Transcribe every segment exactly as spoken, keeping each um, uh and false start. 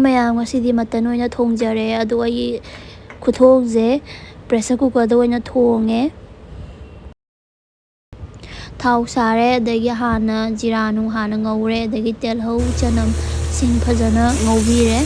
ꯃꯌꯥꯝ, ꯉꯁꯤꯗꯤ ꯃꯇꯟ ꯑꯣꯏꯅ ꯊꯣꯡꯖꯔꯦ꯫ ꯑꯗꯣ ꯑꯩꯒꯤ ꯈꯨꯊꯣꯡꯁꯦ pressure cookerꯗ ꯑꯣꯏꯅ ꯊꯣꯡꯉꯦ꯫ ꯊꯥꯎ ꯁꯥꯔꯦ, ꯑꯗꯒꯤ ꯍꯥꯟꯅ ꯖꯤꯔꯥ ꯅꯨꯡ ꯍꯥꯟꯅ ꯉꯧꯔꯦ, ꯑꯗꯒꯤ ꯇꯤꯜꯍꯧ, ꯆꯅꯝ, ꯁꯤꯡ ꯐꯖꯅ ꯉꯧꯕꯤꯔꯦ꯫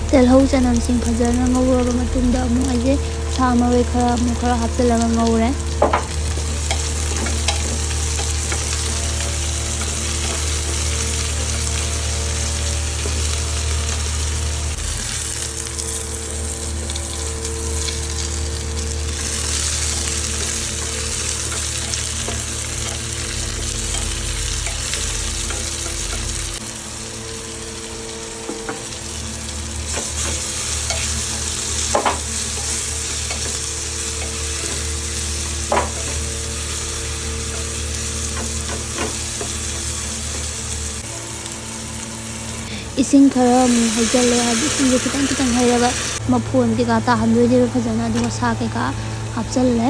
ꯇꯤꯜꯍꯧ ꯆꯅꯝꯁꯤꯡ ꯐꯖꯅ ꯉꯧꯔꯕ ꯃꯇꯨꯡꯗ, ꯑꯃꯨꯛ ꯑꯩꯁꯦ ꯁꯥ ꯃꯔꯣꯏ ꯈꯔ ꯑꯃꯨꯛ ꯈꯔ ꯍꯥꯞꯆꯤꯜꯂꯒ ꯉꯧꯔꯦ꯫ ꯏꯁꯤꯡ ꯈꯔ ꯑꯃꯨꯛ ꯍꯩꯖꯤꯜꯂꯦ, ꯍꯥꯏꯗꯤ ꯏꯁꯤꯡꯁꯦ ꯈꯤꯇꯪ ꯈꯤꯇꯪ ꯍꯩꯔꯒ ꯃꯐꯣꯟ ꯀꯩꯀꯥ ꯇꯥꯍꯟꯗꯣꯏꯅꯦꯕ ꯐꯖꯅ꯫ ꯑꯗꯨꯒ ꯁꯥ ꯀꯩꯀꯥ ꯍꯥꯞꯆꯜꯂꯦ꯫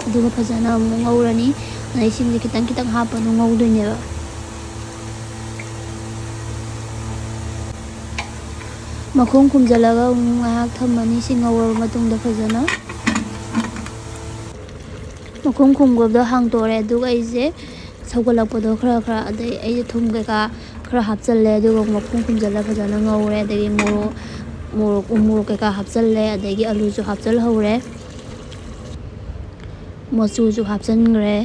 ꯑꯗꯨꯒ ꯐꯖꯅ ꯑꯃꯨꯛ ꯉꯧꯔꯅꯤ꯫ ꯑꯗ ꯏꯁꯤꯡꯁꯦ ꯈꯤꯇꯪ ꯈꯤꯇꯪ ꯍꯥꯞꯄ ꯑꯗꯨꯝ ꯉꯧꯗꯣꯏꯅꯦꯕ꯫ ꯃꯈꯨꯝ ꯈꯨꯝꯖꯤꯜꯂꯒ ꯑꯃꯨꯛ ꯉꯥꯏꯍꯥꯛ ꯊꯝꯃꯅꯤ, ꯁꯤ ꯉꯧꯔꯕ ꯃꯇꯨꯡꯗ ꯐꯖꯅ꯫ ꯃꯈꯨꯝ ꯈꯨꯝꯕꯗꯣ ꯍꯥꯡꯇꯣꯛꯑꯦ, ꯑꯗꯨꯒ ꯑꯩꯁꯦ ꯁꯧꯒꯠꯂꯛꯄꯗꯣ ꯈꯔ ꯈꯔ, ꯑꯗꯩ ꯑꯩꯁꯦ ꯊꯨꯝ ꯀꯩꯀꯥ ꯈꯔ ꯍꯥꯞꯆꯜꯂꯦ, ꯑꯗꯨꯒ ꯃꯈꯨꯝ ꯈꯨꯝꯖꯤꯜꯂꯒ ꯐꯖꯅ ꯉꯧꯔꯦ꯫ ꯑꯗꯒꯤ ꯃꯣꯔꯣꯛ, ꯃꯣꯔꯣꯛ, ꯎ ꯃꯣꯔꯣꯛ ꯀꯩꯀꯥ ꯍꯥꯞꯆꯜꯂꯦ, ꯑꯗꯒꯤ ꯑꯂꯨꯁꯨ ꯍꯥꯞꯆꯜꯍꯧꯔꯦ, ꯃꯆꯨꯁꯨ ꯍꯥꯞꯆꯟꯈ꯭ꯔꯦ꯫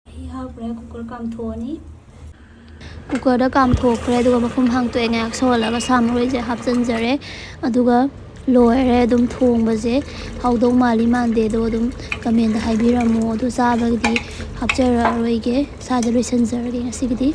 ꯃꯍꯤ ꯍꯥꯞꯈ꯭ꯔꯦ, cooker ꯀꯥꯝꯊꯣꯛꯑꯅꯤ꯫ Cookerꯗ ꯀꯥꯝꯊꯣꯛꯈ꯭ꯔꯦ, ꯑꯗꯨꯒ ꯃꯈꯨꯝ ꯍꯥꯡꯇꯣꯛꯑꯦ꯫ ꯉꯥꯏꯍꯥꯛ ꯁꯧꯍꯜꯂꯒ ꯁꯥ ꯃꯔꯣꯏꯁꯦ ꯍꯥꯞꯆꯤꯟꯖꯔꯦ, ꯑꯗꯨꯒ ꯂꯣꯏꯔꯦ ꯑꯗꯨꯝ ꯊꯣꯡꯕꯁꯦ꯫ ꯍꯥꯎꯗꯧ ꯃꯥꯜꯂꯤ ꯃꯥꯟꯗꯦ ꯑꯗꯣ ꯑꯗꯨꯝ ꯀꯃꯦꯟꯗ ꯍꯥꯏꯕꯤꯔꯝꯃꯣ꯫ ꯑꯗꯣ ꯆꯥꯕꯒꯤꯗꯤ ꯍꯥꯞꯆꯔꯛꯑꯔꯣꯏꯒꯦ, ꯁ꯭ꯋꯥꯏꯗ ꯂꯣꯏꯁꯤꯟꯖꯔꯒꯦ ꯉꯁꯤꯒꯤꯗꯤ꯫